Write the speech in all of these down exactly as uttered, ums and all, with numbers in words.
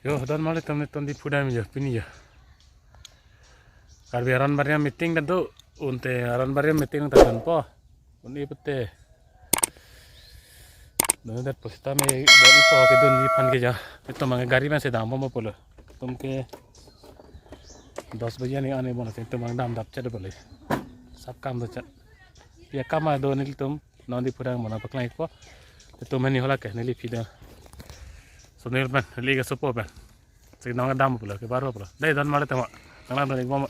Yo, don mali tame ton di pudam yo, pini yo. Karbi aron bariam meeting ta do, unte aron bariam meeting ta don po. Uni pete. Don det posita me do ipo ke don di phan ke ja. Itum abang gari ma sedang po mo pulo. Itum ke dos baje ani ani bona itum abang dam dap chet pulo. Sab kam do chet. Pia kam ma do nelitum. Non di pudam abang paklang ikpo. Itum hini hala ke neli phi do. Sonil pen, neli ke sopo pen. Si non dam pulo, ke baru pulo. Dei don mali tama. Nang don ikpo ma.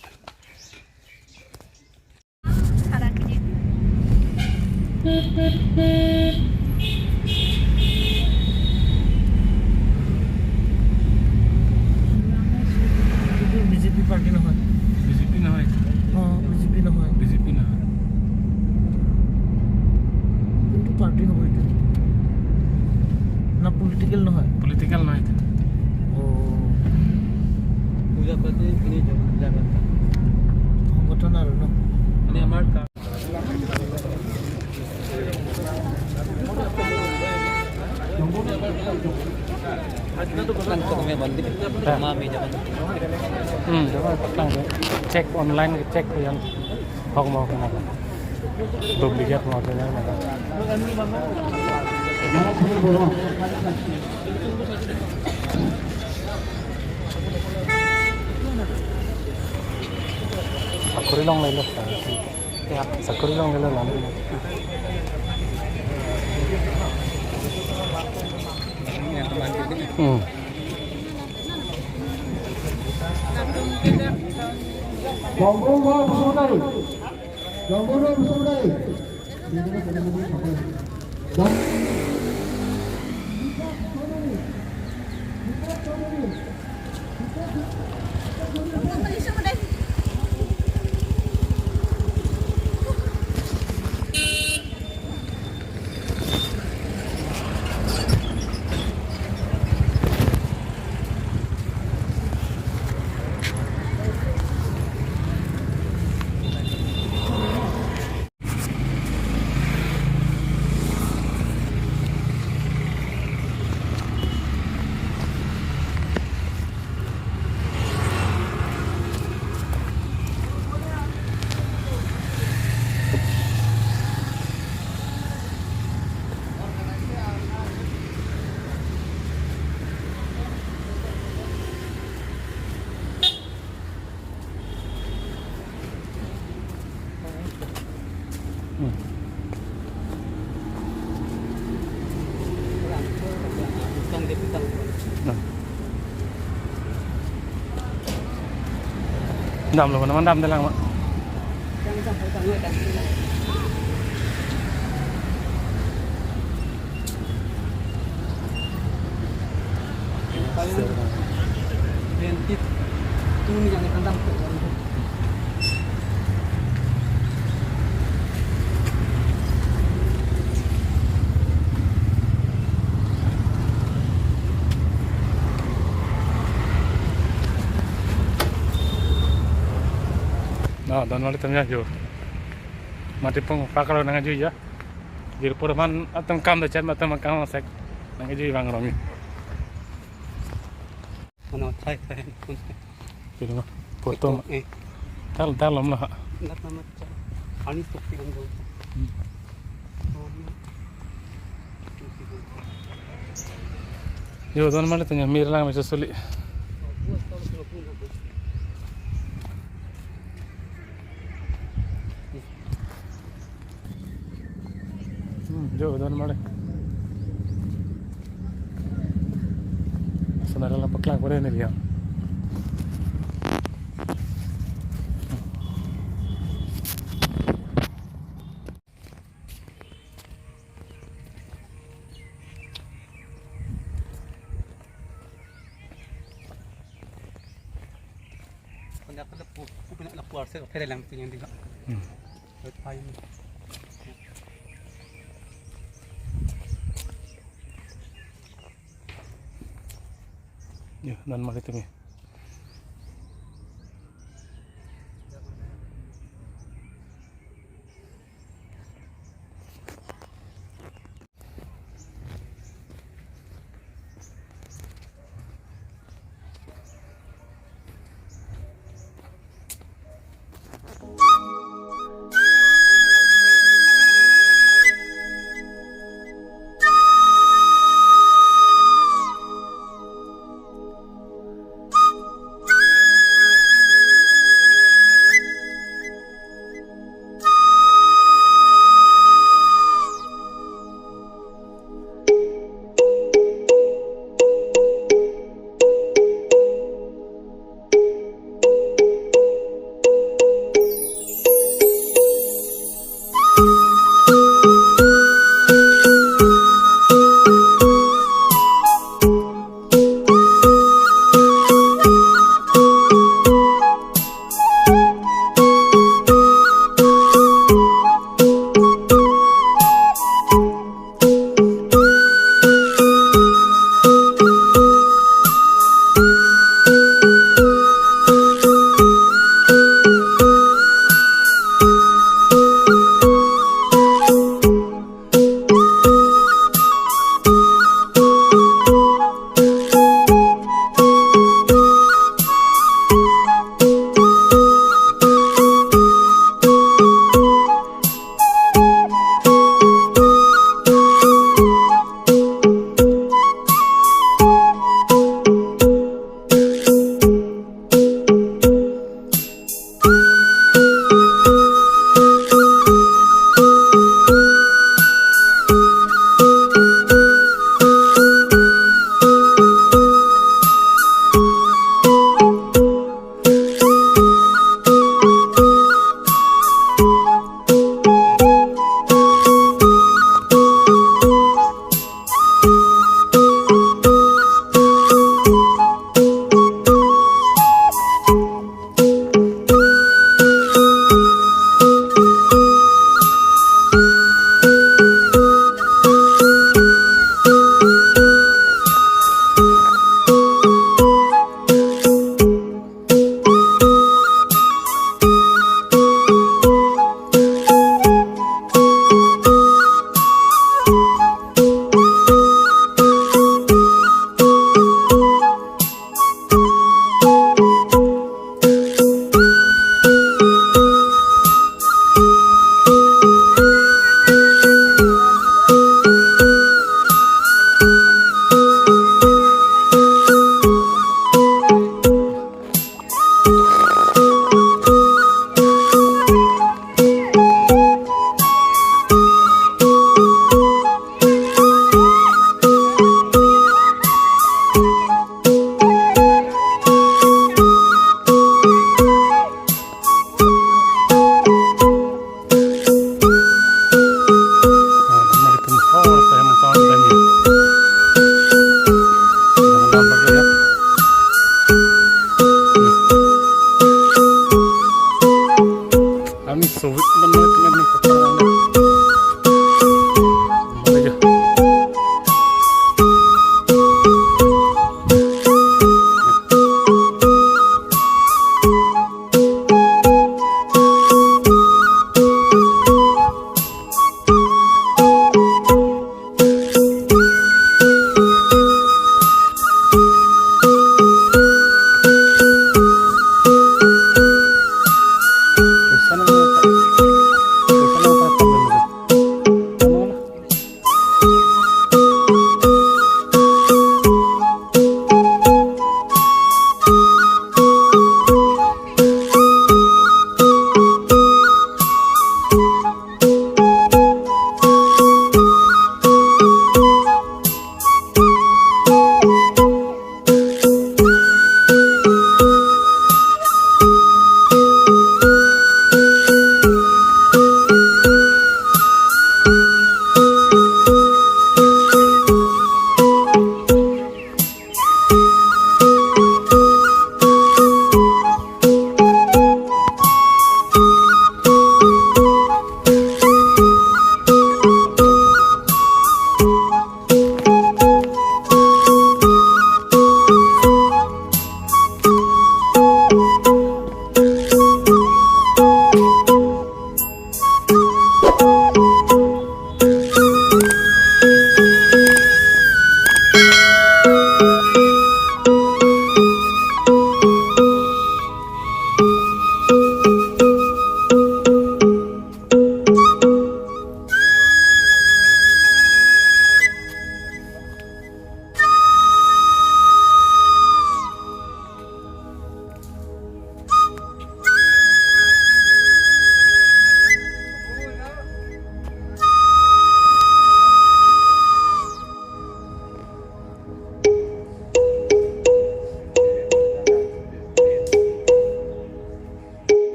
এইটো BJP party নহয়। বিজেপি নহয়। অ, বিজেপি নহয়। বিজেপি নহয়। কোনটো পাৰ্টি হ'ব এইটো? না পলিটিকেল নহয়? পলিটিকেল নহয় এইটো। অ। পূজা পাতি এনে জাগা, জাগা। সংগঠন আৰু ন? মানে আমাৰ কা- Hmm. Check online, check yang hok mau kena duplicate mau kena. Sakori long lelo. Sakori long lelo lalu. Hmm. Jambul Roy Basumatai. Jambul Roy Basumatai. Hmm. Damlo, mana dam dalang, Mak? Nah, don mali tanya yo. Mati pong pakar nang aja ya. Jirpo man atum kam da chan atum kam sek nang iji bang romi. Ano, thai, thai. Kilo ma? Photo ma? Eh. Tal, tal lom la ha. Nat nama cha. Ani sokti kan don. Hmm. Yo, don mali tanya mir lang mesa suli. Hmm, jo, don mali. Saudara la paklang kore ni dia. Kanya kala pu, pu pina na puar se phere lang tu yang dia. Hmm. Pai ni. Ya, nan mali tumi.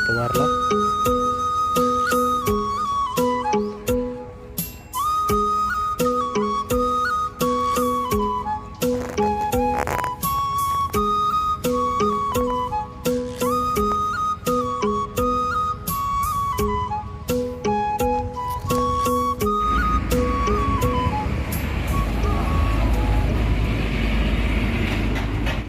tovar lo.